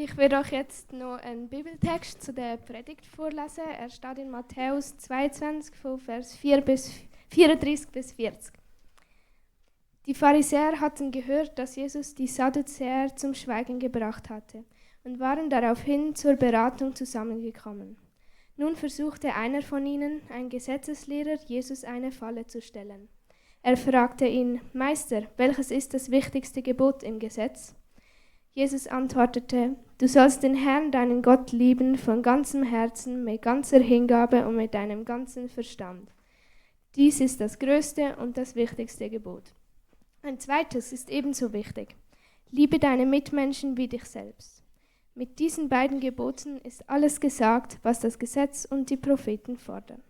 Ich werde euch jetzt noch einen Bibeltext zu der Predigt vorlesen. Er steht in Matthäus 22, von Vers 34 bis 40. Die Pharisäer hatten gehört, dass Jesus die Sadduzäer zum Schweigen gebracht hatte und waren daraufhin zur Beratung zusammengekommen. Nun versuchte einer von ihnen, ein Gesetzeslehrer, Jesus eine Falle zu stellen. Er fragte ihn: Meister, welches ist das wichtigste Gebot im Gesetz? Jesus antwortete: Du sollst den Herrn, deinen Gott, lieben von ganzem Herzen, mit ganzer Hingabe und mit deinem ganzen Verstand. Dies ist das größte und das wichtigste Gebot. Ein zweites ist ebenso wichtig: Liebe deine Mitmenschen wie dich selbst. Mit diesen beiden Geboten ist alles gesagt, was das Gesetz und die Propheten fordern.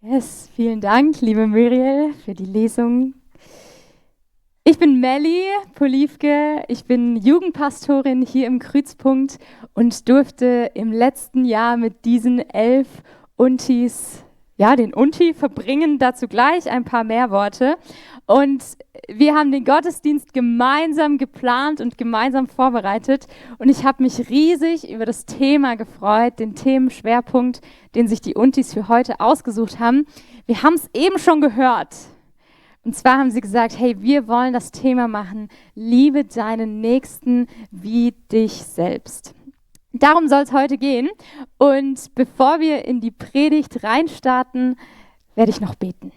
Yes, vielen Dank, liebe Muriel, für die Lesung. Ich bin Melli Polivke, ich bin Jugendpastorin hier im Kreuzpunkt und durfte im letzten Jahr mit diesen 11 Untis, den Unti verbringen, dazu gleich ein paar mehr Worte. Und wir haben den Gottesdienst gemeinsam geplant und gemeinsam vorbereitet. Und ich habe mich riesig über das Thema gefreut, den Themenschwerpunkt, den sich die Untis für heute ausgesucht haben. Wir haben es eben schon gehört. Und zwar haben sie gesagt, hey, wir wollen das Thema machen: Liebe deinen Nächsten wie dich selbst. Darum soll es heute gehen. Und bevor wir in die Predigt reinstarten, werde ich noch beten.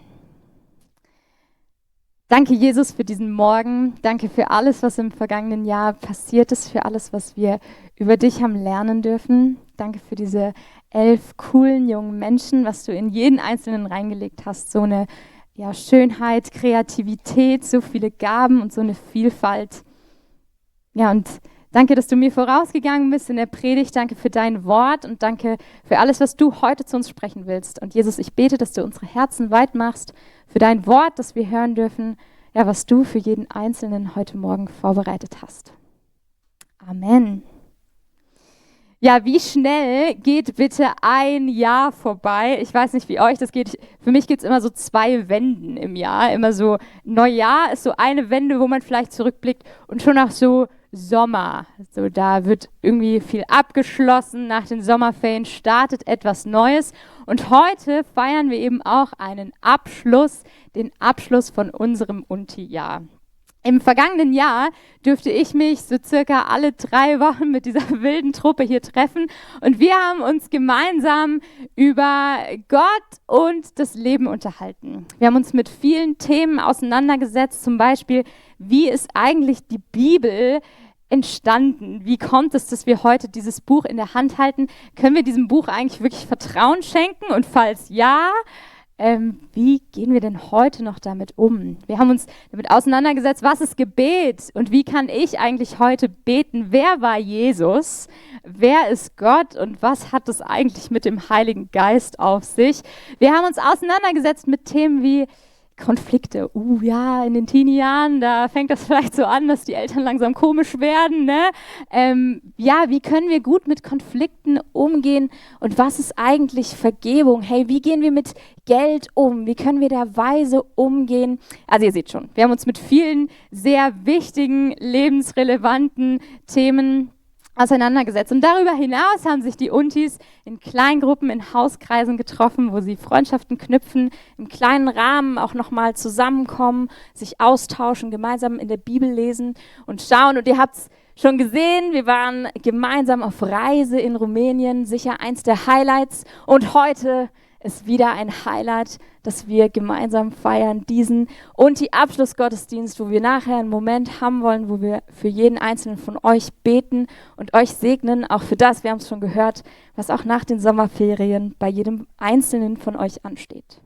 Danke, Jesus, für diesen Morgen. Danke für alles, was im vergangenen Jahr passiert ist, für alles, was wir über dich haben lernen dürfen. Danke für diese 11 coolen jungen Menschen, was du in jeden Einzelnen reingelegt hast. So eine Schönheit, Kreativität, so viele Gaben und so eine Vielfalt. Ja, und danke, dass du mir vorausgegangen bist in der Predigt. Danke für dein Wort und danke für alles, was du heute zu uns sprechen willst. Und Jesus, ich bete, dass du unsere Herzen weit machst für dein Wort, dass wir hören dürfen, was du für jeden Einzelnen heute Morgen vorbereitet hast. Amen. Ja, wie schnell geht bitte ein Jahr vorbei? Ich weiß nicht, wie euch das geht. Für mich gibt es immer so 2 Wenden im Jahr. Immer so, Neujahr ist so eine Wende, wo man vielleicht zurückblickt, und schon nach so Sommer. So, da wird irgendwie viel abgeschlossen. Nach den Sommerferien startet etwas Neues. Und heute feiern wir eben auch einen Abschluss, den Abschluss von unserem Unti-Jahr. Im vergangenen Jahr dürfte ich mich so circa alle 3 Wochen mit dieser wilden Truppe hier treffen, und wir haben uns gemeinsam über Gott und das Leben unterhalten. Wir haben uns mit vielen Themen auseinandergesetzt, zum Beispiel, wie ist eigentlich die Bibel entstanden? Wie kommt es, dass wir heute dieses Buch in der Hand halten? Können wir diesem Buch eigentlich wirklich Vertrauen schenken? Und falls ja, wie gehen wir denn heute noch damit um? Wir haben uns damit auseinandergesetzt, was ist Gebet und wie kann ich eigentlich heute beten? Wer war Jesus? Wer ist Gott und was hat es eigentlich mit dem Heiligen Geist auf sich? Wir haben uns auseinandergesetzt mit Themen wie Konflikte. In den Teenie-Jahren, da fängt das vielleicht so an, dass die Eltern langsam komisch werden, ne? Wie können wir gut mit Konflikten umgehen und was ist eigentlich Vergebung? Hey, wie gehen wir mit Geld um? Wie können wir da weise umgehen? Also ihr seht schon, wir haben uns mit vielen sehr wichtigen, lebensrelevanten Themen auseinandergesetzt. Und darüber hinaus haben sich die Untis in Kleingruppen, in Hauskreisen getroffen, wo sie Freundschaften knüpfen, im kleinen Rahmen auch nochmal zusammenkommen, sich austauschen, gemeinsam in der Bibel lesen und schauen. Und ihr habt es schon gesehen, wir waren gemeinsam auf Reise in Rumänien, sicher eins der Highlights. Und heute ist wieder ein Highlight, dass wir gemeinsam feiern, diesen und die Abschlussgottesdienst, wo wir nachher einen Moment haben wollen, wo wir für jeden Einzelnen von euch beten und euch segnen, auch für das, wir haben es schon gehört, was auch nach den Sommerferien bei jedem Einzelnen von euch ansteht.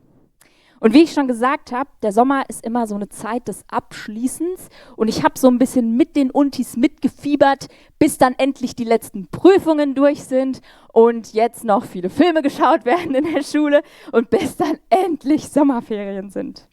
Und wie ich schon gesagt habe, der Sommer ist immer so eine Zeit des Abschließens und ich habe so ein bisschen mit den Untis mitgefiebert, bis dann endlich die letzten Prüfungen durch sind und jetzt noch viele Filme geschaut werden in der Schule und bis dann endlich Sommerferien sind.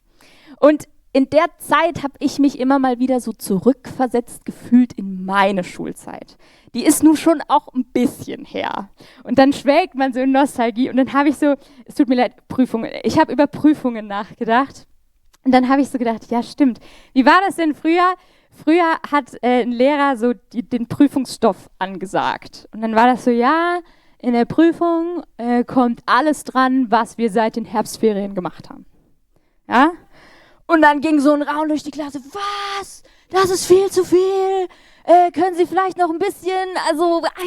Und in der Zeit habe ich mich immer mal wieder so zurückversetzt gefühlt in meine Schulzeit. Die ist nun schon auch ein bisschen her. Und dann schwelgt man so in Nostalgie und dann habe ich so, es tut mir leid, Prüfungen. Ich habe über Prüfungen nachgedacht und dann habe ich so gedacht, ja stimmt. Wie war das denn früher? früher hat ein Lehrer so den Prüfungsstoff angesagt. Und dann war das so, ja, in der Prüfung kommt alles dran, was wir seit den Herbstferien gemacht haben. Ja? Und dann ging so ein Raun durch die Klasse, was? Das ist viel zu viel. Können Sie vielleicht noch ein bisschen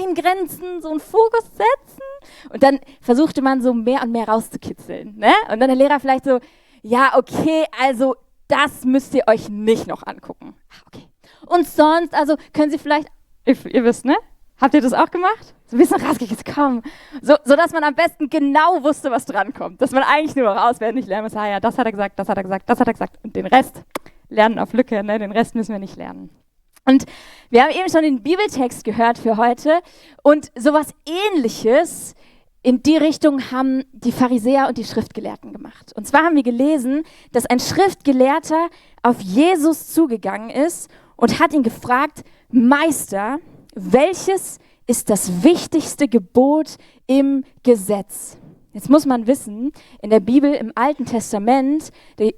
eingrenzen, so einen Fokus setzen? Und dann versuchte man so mehr und mehr rauszukitzeln. Ne? Und dann der Lehrer vielleicht so, ja, okay, also das müsst ihr euch nicht noch angucken. Ach, okay. Und sonst, also können Sie vielleicht, ihr wisst, ne? Habt ihr das auch gemacht? So ein bisschen rausgekitzelt, komm. So dass man am besten genau wusste, was drankommt. Dass man eigentlich nur auswendig lernen muss, ja, das hat er gesagt, das hat er gesagt, das hat er gesagt. Und den Rest lernen auf Lücke, ne? Den Rest müssen wir nicht lernen. Und wir haben eben schon den Bibeltext gehört für heute. Und sowas Ähnliches in die Richtung haben die Pharisäer und die Schriftgelehrten gemacht. Und zwar haben wir gelesen, dass ein Schriftgelehrter auf Jesus zugegangen ist und hat ihn gefragt, Meister, welches ist das wichtigste Gebot im Gesetz? Jetzt muss man wissen, in der Bibel im Alten Testament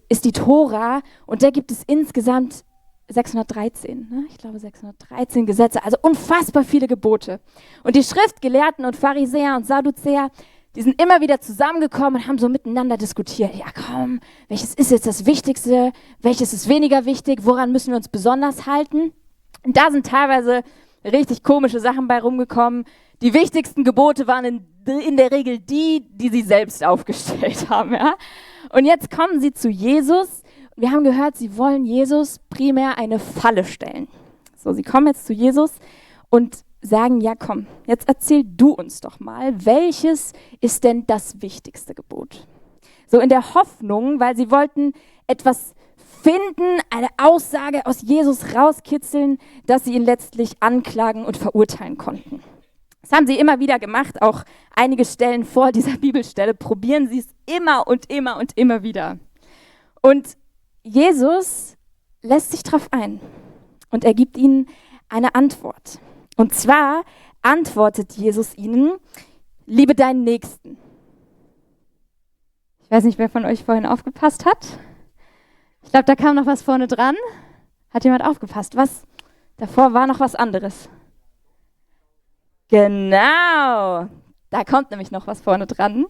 ist die Tora und da gibt es insgesamt 613, ne? Ich glaube 613 Gesetze, also unfassbar viele Gebote. Und die Schriftgelehrten und Pharisäer und Sadduzäer, die sind immer wieder zusammengekommen und haben so miteinander diskutiert. Ja komm, welches ist jetzt das Wichtigste, welches ist weniger wichtig, woran müssen wir uns besonders halten? Und da sind teilweise richtig komische Sachen bei rumgekommen. Die wichtigsten Gebote waren in der Regel die sie selbst aufgestellt haben. Ja? Und jetzt kommen sie zu Jesus. Wir haben gehört, sie wollen Jesus primär eine Falle stellen. So, sie kommen jetzt zu Jesus und sagen, ja komm, jetzt erzähl du uns doch mal, welches ist denn das wichtigste Gebot? So in der Hoffnung, weil sie wollten etwas finden, eine Aussage aus Jesus rauskitzeln, dass sie ihn letztlich anklagen und verurteilen konnten. Das haben sie immer wieder gemacht, auch einige Stellen vor dieser Bibelstelle probieren sie es immer und immer und immer wieder. Und Jesus lässt sich darauf ein und er gibt ihnen eine Antwort. Und zwar antwortet Jesus ihnen, liebe deinen Nächsten. Ich weiß nicht, wer von euch vorhin aufgepasst hat. Ich glaube, da kam noch was vorne dran. Hat jemand aufgepasst? Was? Davor war noch was anderes. Genau, da kommt nämlich noch was vorne dran.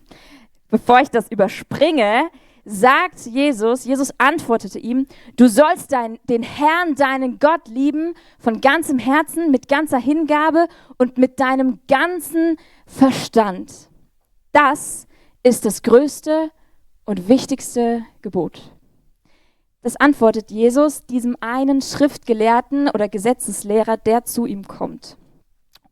Bevor ich das überspringe, sagt Jesus antwortete ihm, du sollst den Herrn, deinen Gott lieben, von ganzem Herzen, mit ganzer Hingabe und mit deinem ganzen Verstand. Das ist das größte und wichtigste Gebot. Das antwortet Jesus diesem einen Schriftgelehrten oder Gesetzeslehrer, der zu ihm kommt.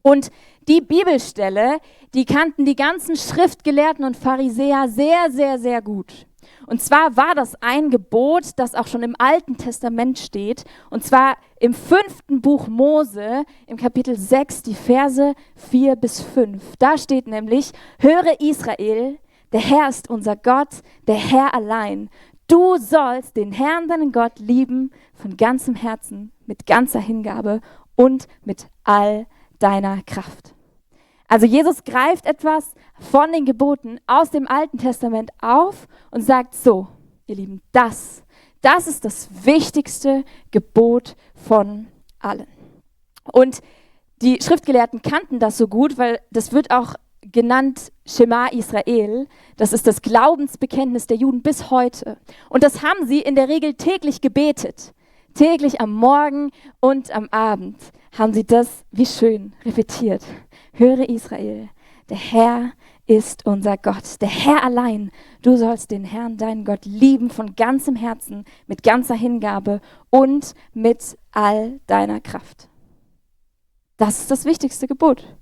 Und die Bibelstelle, die kannten die ganzen Schriftgelehrten und Pharisäer sehr, sehr, sehr gut. Und zwar war das ein Gebot, das auch schon im Alten Testament steht, und zwar im 5. Buch Mose, im Kapitel 6, die Verse 4 bis 5. Da steht nämlich, höre Israel, der Herr ist unser Gott, der Herr allein. Du sollst den Herrn, deinen Gott, lieben von ganzem Herzen, mit ganzer Hingabe und mit all deiner Kraft. Also Jesus greift etwas von den Geboten aus dem Alten Testament auf und sagt so, ihr Lieben, das ist das wichtigste Gebot von allen. Und die Schriftgelehrten kannten das so gut, weil das wird auch genannt Shema Israel. Das ist das Glaubensbekenntnis der Juden bis heute. Und das haben sie in der Regel täglich gebetet. Täglich am Morgen und am Abend haben sie das, wie schön, repetiert. Höre Israel, der Herr ist unser Gott, der Herr allein. Du sollst den Herrn, deinen Gott, lieben von ganzem Herzen, mit ganzer Hingabe und mit all deiner Kraft. Das ist das wichtigste Gebot.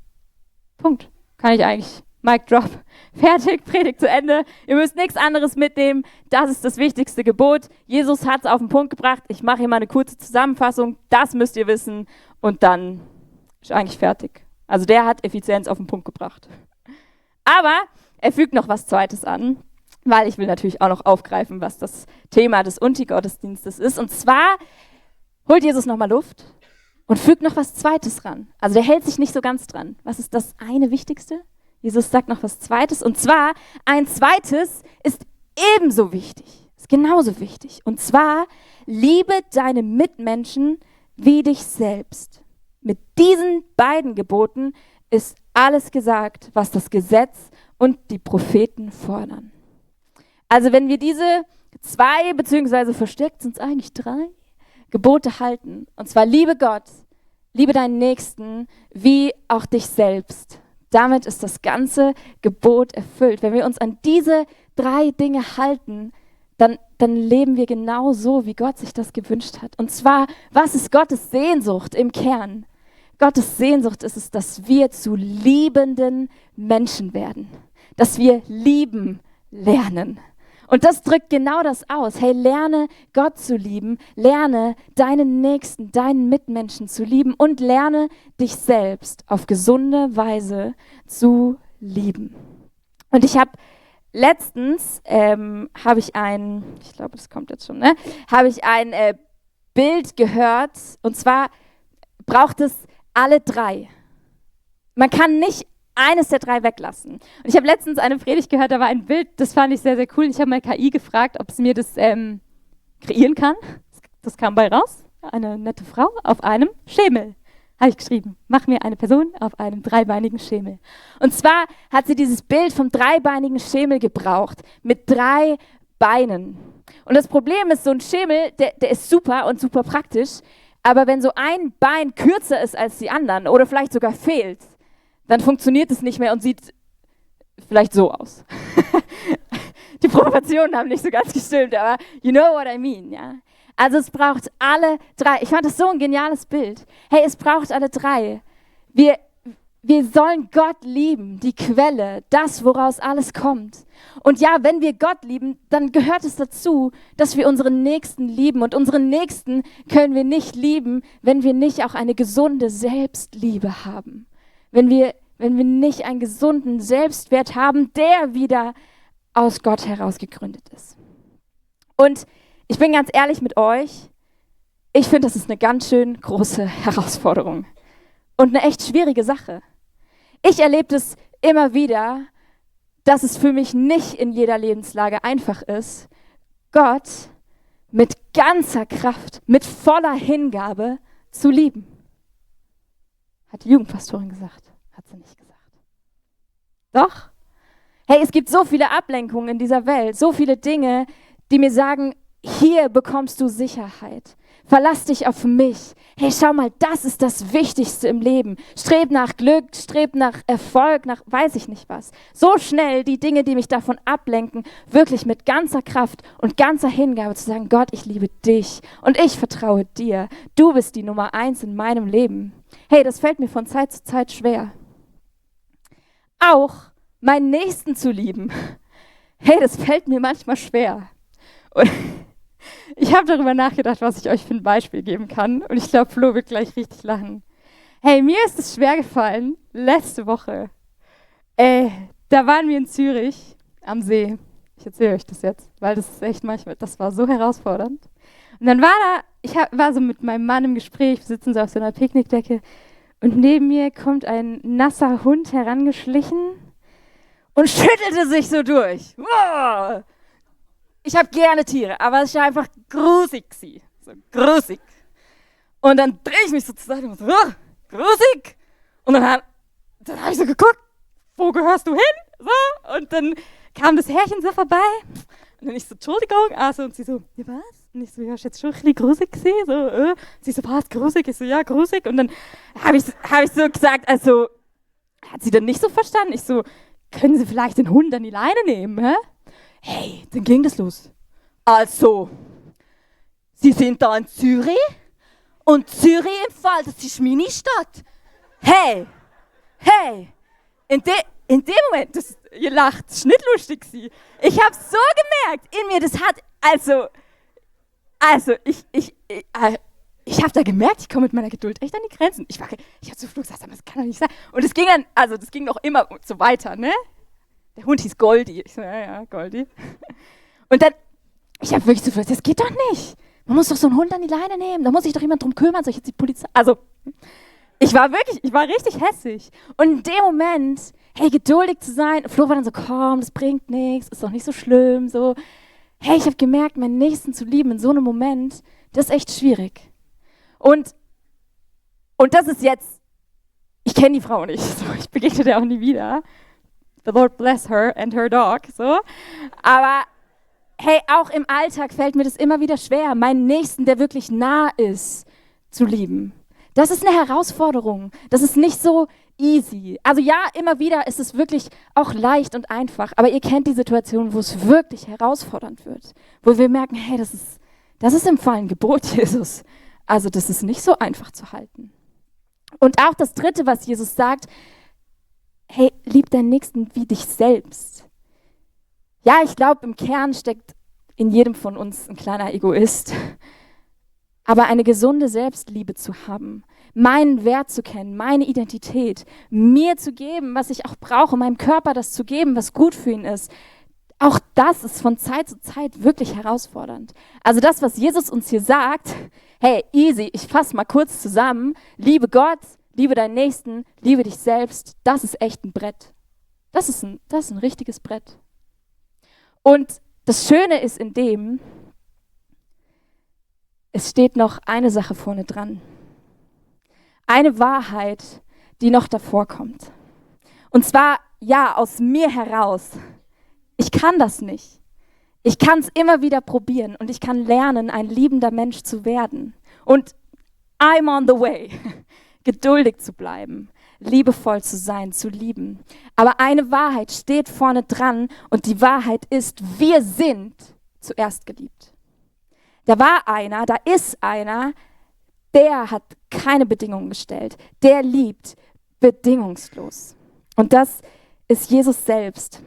Punkt. Kann ich eigentlich, Mic drop, fertig, Predigt zu Ende. Ihr müsst nichts anderes mitnehmen. Das ist das wichtigste Gebot. Jesus hat es auf den Punkt gebracht. Ich mache hier mal eine kurze Zusammenfassung. Das müsst ihr wissen. Und dann ist eigentlich fertig. Also der hat Effizienz auf den Punkt gebracht. Aber er fügt noch was Zweites an, weil ich will natürlich auch noch aufgreifen, was das Thema des Unti-Gottesdienstes ist. Und zwar holt Jesus nochmal Luft und fügt noch was Zweites ran. Also der hält sich nicht so ganz dran. Was ist das eine Wichtigste? Jesus sagt noch was Zweites. Und zwar, ein zweites ist ebenso wichtig, ist genauso wichtig. Und zwar, liebe deine Mitmenschen wie dich selbst. Mit diesen beiden Geboten ist alles gesagt, was das Gesetz und die Propheten fordern. Also wenn wir diese 2, beziehungsweise versteckt sind es eigentlich 3 Gebote halten, und zwar liebe Gott, liebe deinen Nächsten, wie auch dich selbst. Damit ist das ganze Gebot erfüllt. Wenn wir uns an diese 3 Dinge halten, dann leben wir genau so, wie Gott sich das gewünscht hat. Und zwar, was ist Gottes Sehnsucht im Kern? Gottes Sehnsucht ist es, dass wir zu liebenden Menschen werden, dass wir lieben lernen. Und das drückt genau das aus. Hey, lerne Gott zu lieben, lerne deinen Nächsten, deinen Mitmenschen zu lieben und lerne dich selbst auf gesunde Weise zu lieben. Und ich habe letztens, habe ich ein Bild gehört, und zwar braucht es alle 3. Man kann nicht eines der 3 weglassen. Und ich habe letztens eine Predigt gehört, da war ein Bild, das fand ich sehr, sehr cool. Ich habe mal KI gefragt, ob es mir das kreieren kann. Das kam bei raus. Eine nette Frau auf einem Schemel. Habe ich geschrieben, mach mir eine Person auf einem 3-beinigen Schemel. Und zwar hat sie dieses Bild vom 3-beinigen Schemel gebraucht, mit 3 Beinen. Und das Problem ist, so ein Schemel, der ist super und super praktisch, aber wenn so ein Bein kürzer ist als die anderen oder vielleicht sogar fehlt, dann funktioniert es nicht mehr und sieht vielleicht so aus. Die Proportionen haben nicht so ganz gestimmt, aber you know what I mean, ja. Also es braucht alle 3. Ich fand das so ein geniales Bild. Hey, es braucht alle 3. Wir sollen Gott lieben, die Quelle, das, woraus alles kommt. Und ja, wenn wir Gott lieben, dann gehört es dazu, dass wir unseren Nächsten lieben. Und unseren Nächsten können wir nicht lieben, wenn wir nicht auch eine gesunde Selbstliebe haben. Wenn wir nicht einen gesunden Selbstwert haben, der wieder aus Gott heraus gegründet ist. Und ich bin ganz ehrlich mit euch, ich finde, das ist eine ganz schön große Herausforderung und eine echt schwierige Sache. Ich erlebe das immer wieder, dass es für mich nicht in jeder Lebenslage einfach ist, Gott mit ganzer Kraft, mit voller Hingabe zu lieben. Hat die Jugendpastorin gesagt, hat sie nicht gesagt. Doch. Hey, es gibt so viele Ablenkungen in dieser Welt, so viele Dinge, die mir sagen, hier bekommst du Sicherheit. Verlass dich auf mich. Hey, schau mal, das ist das Wichtigste im Leben. Streb nach Glück, streb nach Erfolg, nach weiß ich nicht was. So schnell die Dinge, die mich davon ablenken, wirklich mit ganzer Kraft und ganzer Hingabe zu sagen, Gott, ich liebe dich und ich vertraue dir. Du bist die Nummer 1 in meinem Leben. Hey, das fällt mir von Zeit zu Zeit schwer. Auch meinen Nächsten zu lieben. Hey, das fällt mir manchmal schwer. Und ich habe darüber nachgedacht, was ich euch für ein Beispiel geben kann. Und ich glaube, Flo wird gleich richtig lachen. Hey, mir ist es schwer gefallen, letzte Woche. Da waren wir in Zürich am See. Ich erzähle euch das jetzt, weil das ist echt manchmal, das war so herausfordernd. Und dann war so mit meinem Mann im Gespräch, wir sitzen so auf so einer Picknickdecke. Und neben mir kommt ein nasser Hund herangeschlichen und schüttelte sich so durch. Wow! Ich habe gerne Tiere, aber es war einfach grusig. So grusig. Und dann drehe ich mich so zur Seite und so, grusig. Und dann habe ich so geguckt, wo gehörst du hin? So. Und dann kam das Herrchen so vorbei. Und dann ich so, Entschuldigung. Also, und sie so, ja was? Und ich so, ja, ist jetzt schon ein bisschen grusig gesehen. So, Sie so, was, grusig? Ich so, ja, grusig. Und dann habe ich so gesagt, also, hat sie dann nicht so verstanden? Ich so, können Sie vielleicht den Hund an die Leine nehmen, hä? Hey, dann ging das los. Also, Sie sind da in Zürich und Zürich im Fall, das ist meine Stadt. Hey, in dem Moment, ihr lacht, das war nicht lustig. Ich habe so gemerkt, in mir, das hat, ich habe da gemerkt, ich komme mit meiner Geduld echt an die Grenzen. Ich habe zu Flo gesagt, das kann doch nicht sein. Und es ging dann, das ging noch immer so weiter, ne? Der Hund hieß Goldi. Ich so, ja, Goldi. Und dann, ich habe wirklich so gesagt, das geht doch nicht. Man muss doch so einen Hund an die Leine nehmen. Da muss sich doch jemand drum kümmern. Soll ich jetzt die Polizei? Also, ich war richtig hässig. Und in dem Moment, hey, geduldig zu sein. Flo war dann so, komm, das bringt nichts. Ist doch nicht so schlimm. So, hey, ich habe gemerkt, meinen Nächsten zu lieben in so einem Moment, das ist echt schwierig. Und Und das ist jetzt, ich kenne die Frau nicht, so, ich begegne der auch nie wieder. The Lord bless her and her dog, so. Aber hey, auch im Alltag fällt mir das immer wieder schwer, meinen Nächsten, der wirklich nah ist, zu lieben. Das ist eine Herausforderung. Das ist nicht so easy. Also ja, immer wieder ist es wirklich auch leicht und einfach. Aber ihr kennt die Situation, wo es wirklich herausfordernd wird. Wo wir merken, hey, das ist im Fall ein Gebot, Jesus. Also das ist nicht so einfach zu halten. Und auch das Dritte, was Jesus sagt, hey, lieb deinen Nächsten wie dich selbst. Ja, ich glaube, im Kern steckt in jedem von uns ein kleiner Egoist. Aber eine gesunde Selbstliebe zu haben, meinen Wert zu kennen, meine Identität, mir zu geben, was ich auch brauche, meinem Körper das zu geben, was gut für ihn ist, auch das ist von Zeit zu Zeit wirklich herausfordernd. Also das, was Jesus uns hier sagt, hey, easy, ich fasse mal kurz zusammen, liebe Gott, liebe deinen Nächsten, liebe dich selbst, das ist echt ein Brett. Das ist ein richtiges Brett. Und das Schöne ist in dem, es steht noch eine Sache vorne dran. Eine Wahrheit, die noch davor kommt. Und zwar, ja, aus mir heraus. Ich kann das nicht. Ich kann es immer wieder probieren und ich kann lernen, ein liebender Mensch zu werden. Und I'm on the way. Geduldig zu bleiben, liebevoll zu sein, zu lieben. Aber eine Wahrheit steht vorne dran und die Wahrheit ist, wir sind zuerst geliebt. Da war einer, da ist einer, der hat keine Bedingungen gestellt. Der liebt bedingungslos. Und das ist Jesus selbst.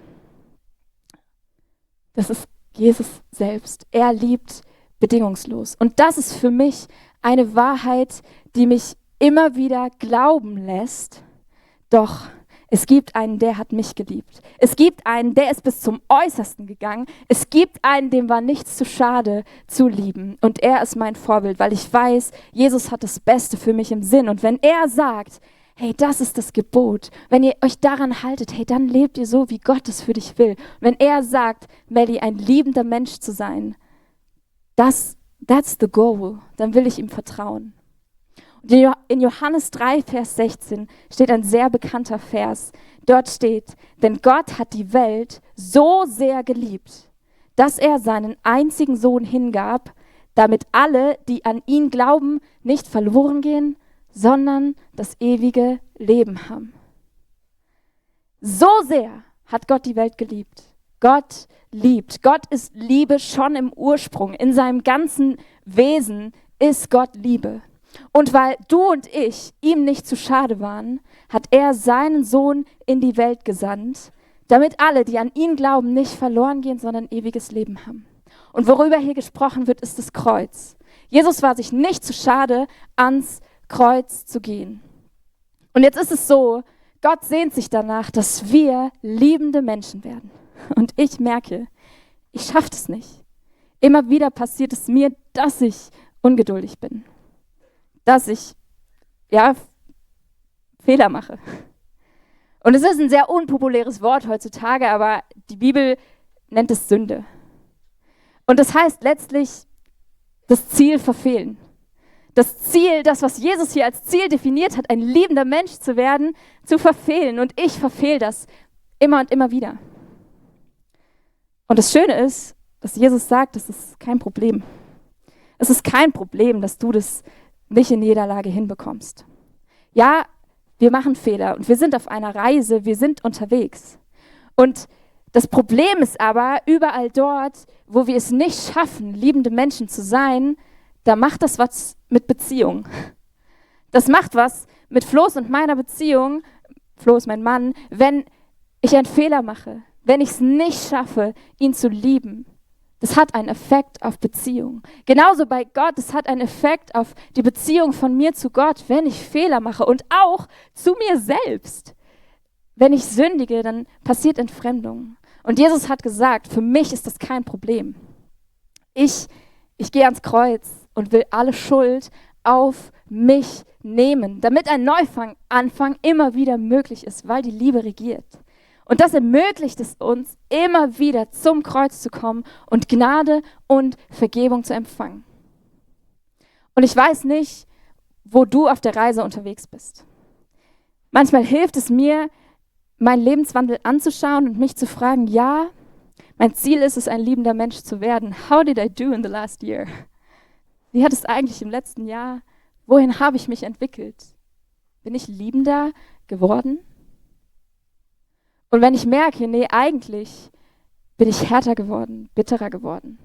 Das ist Jesus selbst. Er liebt bedingungslos. Und das ist für mich eine Wahrheit, die mich immer wieder glauben lässt, doch es gibt einen, der hat mich geliebt. Es gibt einen, der ist bis zum Äußersten gegangen. Es gibt einen, dem war nichts zu schade zu lieben. Und er ist mein Vorbild, weil ich weiß, Jesus hat das Beste für mich im Sinn. Und wenn er sagt, hey, das ist das Gebot, wenn ihr euch daran haltet, hey, dann lebt ihr so, wie Gott es für dich will. Und wenn er sagt, Melly, ein liebender Mensch zu sein, that's the goal, dann will ich ihm vertrauen. In Johannes 3, Vers 16 steht ein sehr bekannter Vers. Dort steht, denn Gott hat die Welt so sehr geliebt, dass er seinen einzigen Sohn hingab, damit alle, die an ihn glauben, nicht verloren gehen, sondern das ewige Leben haben. So sehr hat Gott die Welt geliebt. Gott liebt. Gott ist Liebe schon im Ursprung. In seinem ganzen Wesen ist Gott Liebe. Und weil du und ich ihm nicht zu schade waren, hat er seinen Sohn in die Welt gesandt, damit alle, die an ihn glauben, nicht verloren gehen, sondern ewiges Leben haben. Und worüber hier gesprochen wird, ist das Kreuz. Jesus war sich nicht zu schade, ans Kreuz zu gehen. Und jetzt ist es so, Gott sehnt sich danach, dass wir liebende Menschen werden. Und ich merke, ich schaffe es nicht. Immer wieder passiert es mir, dass ich ungeduldig bin. Dass ich, Fehler mache. Und es ist ein sehr unpopuläres Wort heutzutage, aber die Bibel nennt es Sünde. Und das heißt letztlich das Ziel verfehlen. Das Ziel, das, was Jesus hier als Ziel definiert hat, ein liebender Mensch zu werden, zu verfehlen. Und ich verfehle das immer und immer wieder. Und das Schöne ist, dass Jesus sagt, das ist kein Problem. Es ist kein Problem, dass du das nicht in jeder Lage hinbekommst. Ja, wir machen Fehler und wir sind auf einer Reise, wir sind unterwegs. Und das Problem ist aber, überall dort, wo wir es nicht schaffen, liebende Menschen zu sein, da macht das was mit Beziehung. Das macht was mit Flo's und meiner Beziehung, Flo ist mein Mann, wenn ich einen Fehler mache, wenn ich es nicht schaffe, ihn zu lieben. Das hat einen Effekt auf Beziehung. Genauso bei Gott, es hat einen Effekt auf die Beziehung von mir zu Gott, wenn ich Fehler mache und auch zu mir selbst. Wenn ich sündige, dann passiert Entfremdung. Und Jesus hat gesagt, für mich ist das kein Problem. Ich gehe ans Kreuz und will alle Schuld auf mich nehmen, damit ein Neuanfang immer wieder möglich ist, weil die Liebe regiert. Und das ermöglicht es uns, immer wieder zum Kreuz zu kommen und Gnade und Vergebung zu empfangen. Und ich weiß nicht, wo du auf der Reise unterwegs bist. Manchmal hilft es mir, meinen Lebenswandel anzuschauen und mich zu fragen, ja, mein Ziel ist es, ein liebender Mensch zu werden. How did I do in the last year? Wie hat es eigentlich im letzten Jahr, wohin habe ich mich entwickelt? Bin ich liebender geworden? Und wenn ich merke, nee, eigentlich bin ich härter geworden, bitterer geworden,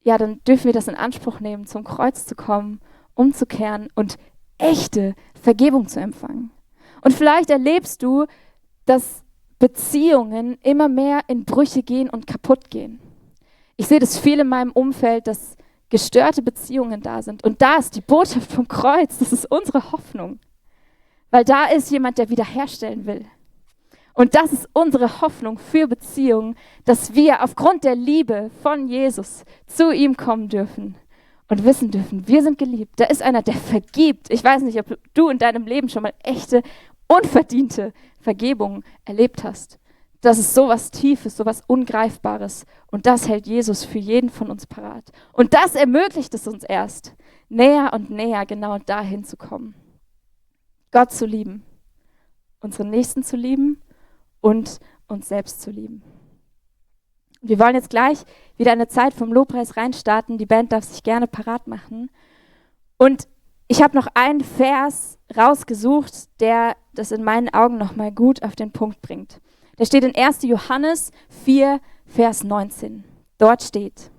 ja, dann dürfen wir das in Anspruch nehmen, zum Kreuz zu kommen, umzukehren und echte Vergebung zu empfangen. Und vielleicht erlebst du, dass Beziehungen immer mehr in Brüche gehen und kaputt gehen. Ich sehe das viel in meinem Umfeld, dass gestörte Beziehungen da sind. Und da ist die Botschaft vom Kreuz, das ist unsere Hoffnung. Weil da ist jemand, der wiederherstellen will. Und das ist unsere Hoffnung für Beziehungen, dass wir aufgrund der Liebe von Jesus zu ihm kommen dürfen und wissen dürfen, wir sind geliebt. Da ist einer, der vergibt. Ich weiß nicht, ob du in deinem Leben schon mal echte, unverdiente Vergebung erlebt hast. Das ist sowas Tiefes, sowas Ungreifbares. Und das hält Jesus für jeden von uns parat. Und das ermöglicht es uns erst, näher und näher genau dahin zu kommen. Gott zu lieben, unseren Nächsten zu lieben und uns selbst zu lieben. Wir wollen jetzt gleich wieder eine Zeit vom Lobpreis reinstarten. Die Band darf sich gerne parat machen. Und ich habe noch einen Vers rausgesucht, der das in meinen Augen nochmal gut auf den Punkt bringt. Der steht in 1. Johannes 4, Vers 19. Dort steht: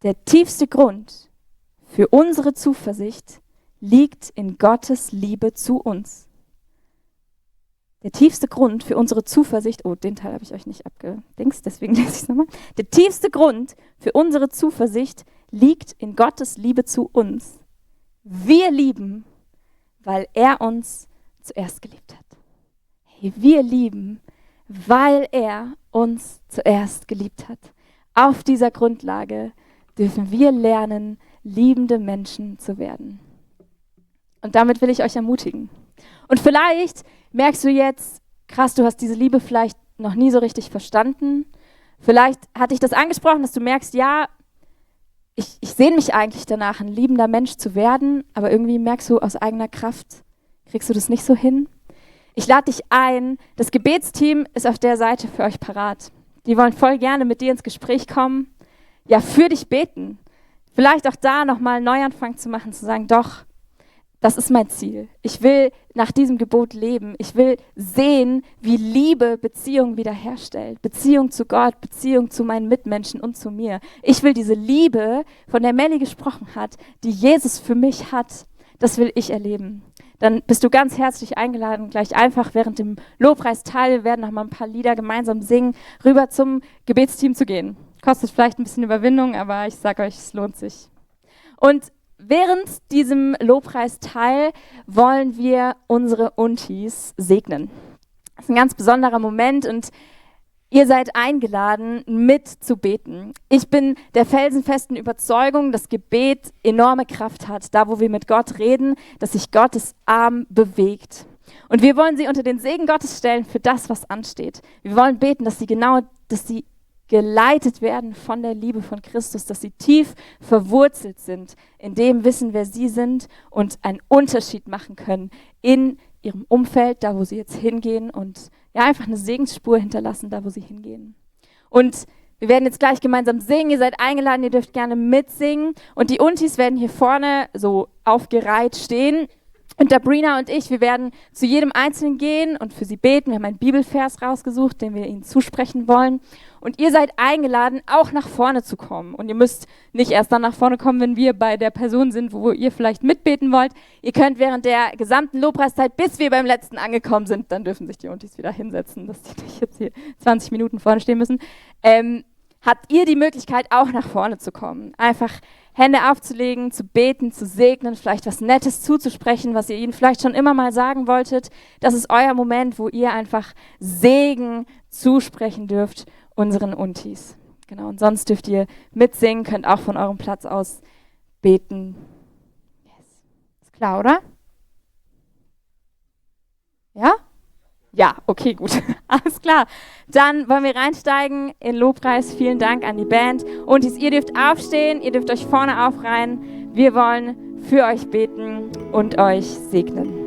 Der tiefste Grund für unsere Zuversicht liegt in Gottes Liebe zu uns. Der tiefste Grund für unsere Zuversicht, oh, den Teil habe ich euch nicht abgedingst, deswegen lese ich es nochmal. Der tiefste Grund für unsere Zuversicht liegt in Gottes Liebe zu uns. Wir lieben, weil er uns zuerst geliebt hat. Hey, wir lieben, weil er uns zuerst geliebt hat. Auf dieser Grundlage dürfen wir lernen, liebende Menschen zu werden. Und damit will ich euch ermutigen. Und vielleicht merkst du jetzt, krass, du hast diese Liebe vielleicht noch nie so richtig verstanden. Vielleicht hat dich das angesprochen, dass du merkst, ja, ich sehne mich eigentlich danach, ein liebender Mensch zu werden, aber irgendwie merkst du, aus eigener Kraft kriegst du das nicht so hin. Ich lade dich ein, das Gebetsteam ist auf der Seite für euch parat. Die wollen voll gerne mit dir ins Gespräch kommen, ja, für dich beten. Vielleicht auch da nochmal einen Neuanfang zu machen, zu sagen, doch, das ist mein Ziel. Ich will nach diesem Gebot leben. Ich will sehen, wie Liebe Beziehung wiederherstellt. Beziehung zu Gott, Beziehung zu meinen Mitmenschen und zu mir. Ich will diese Liebe, von der Melli gesprochen hat, die Jesus für mich hat, das will ich erleben. Dann bist du ganz herzlich eingeladen, gleich einfach während dem Lobpreisteil, wir werden noch mal ein paar Lieder gemeinsam singen, rüber zum Gebetsteam zu gehen. Kostet vielleicht ein bisschen Überwindung, aber ich sage euch, es lohnt sich. Und während diesem Lobpreisteil wollen wir unsere Untis segnen. Das ist ein ganz besonderer Moment und ihr seid eingeladen, mitzubeten. Ich bin der felsenfesten Überzeugung, dass Gebet enorme Kraft hat, da wo wir mit Gott reden, dass sich Gottes Arm bewegt. Und wir wollen sie unter den Segen Gottes stellen für das, was ansteht. Wir wollen beten, dass sie geleitet werden von der Liebe von Christus, dass sie tief verwurzelt sind, in dem Wissen, wer sie sind und einen Unterschied machen können in ihrem Umfeld, da wo sie jetzt hingehen und ja, einfach eine Segensspur hinterlassen, da wo sie hingehen. Und wir werden jetzt gleich gemeinsam singen, ihr seid eingeladen, ihr dürft gerne mitsingen und die Untis werden hier vorne so aufgereiht stehen. Und Dabrina und ich, wir werden zu jedem Einzelnen gehen und für sie beten. Wir haben einen Bibelvers rausgesucht, den wir ihnen zusprechen wollen. Und ihr seid eingeladen, auch nach vorne zu kommen. Und ihr müsst nicht erst dann nach vorne kommen, wenn wir bei der Person sind, wo ihr vielleicht mitbeten wollt. Ihr könnt während der gesamten Lobpreiszeit, bis wir beim letzten angekommen sind, dann dürfen sich die Untis wieder hinsetzen, dass die nicht jetzt hier 20 Minuten vorne stehen müssen, habt ihr die Möglichkeit, auch nach vorne zu kommen. Einfach Hände aufzulegen, zu beten, zu segnen, vielleicht was Nettes zuzusprechen, was ihr ihnen vielleicht schon immer mal sagen wolltet. Das ist euer Moment, wo ihr einfach Segen zusprechen dürft unseren Untis. Genau, und sonst dürft ihr mitsingen, könnt auch von eurem Platz aus beten. Yes. Ist klar, oder? Ja? Ja, okay, gut. Alles klar. Dann wollen wir reinsteigen in Lobpreis. Vielen Dank an die Band. Und ihr dürft aufstehen, ihr dürft euch vorne aufreihen. Wir wollen für euch beten und euch segnen.